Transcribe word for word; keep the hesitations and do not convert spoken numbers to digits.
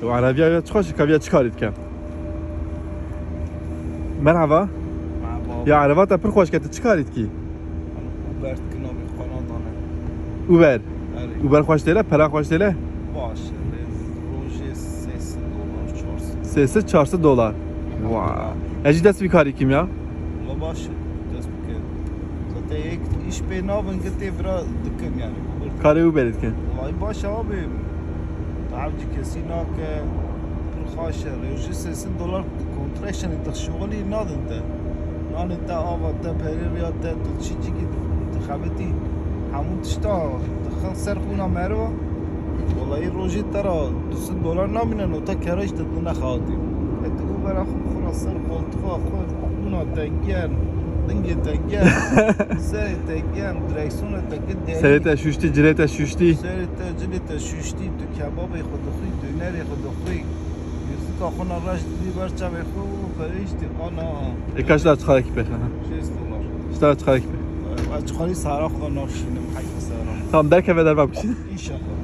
Erebiya ya çi xweş, kaviya çi karî dike? Merhaba. Merhaba. Ya ereba te pir xweş ke, tu çi karî dikî? Uber dikin abi, Kanada'nın. Uber. Her Uber xweş têle, pera xweş têle. Baş, rojê sê sed dolar, çar sed. Sê sed çar sed dolar. Wow. Ez jî dest vî karî kim ya? Valla baş, dest bike. Zaten yek iş pê nabin ki tê vira dikim yani. Karê Uber dikin. Vay baş abi. Tavcı kesi nake. Pir xaş e. Rojê sê sed dolar kontrexşeni de şuxulî nadin te. Nalê te, ava te, perê riya te, tu çi çi ki tu xebetî. Hemû tişta dixin ser xûna meriva. Vallahi rojê te ra du sed dolar namîne, nota kera işte tu nexatî. E tu Uber xwe xura ser koltuğa xwe, xûna te gen, dingê te gen, serê te gen, direksiyona te gen. Serê te şuştî, cilê te şuştî. Serê te, cilê te şuştî, tu kebabê xwe dixwî, dönerê xwe dixwî. Muzika xwe na reş didî ber çavê xwe û perê işte ana. E kaç daha çıkarak ki pek? Şêst dolar. Kaç daha çıkarak ki pek? Ez çixarî sara xwe navşînim, heyfa sara. Tamam, derkeve derbak bişîn. İnşallah.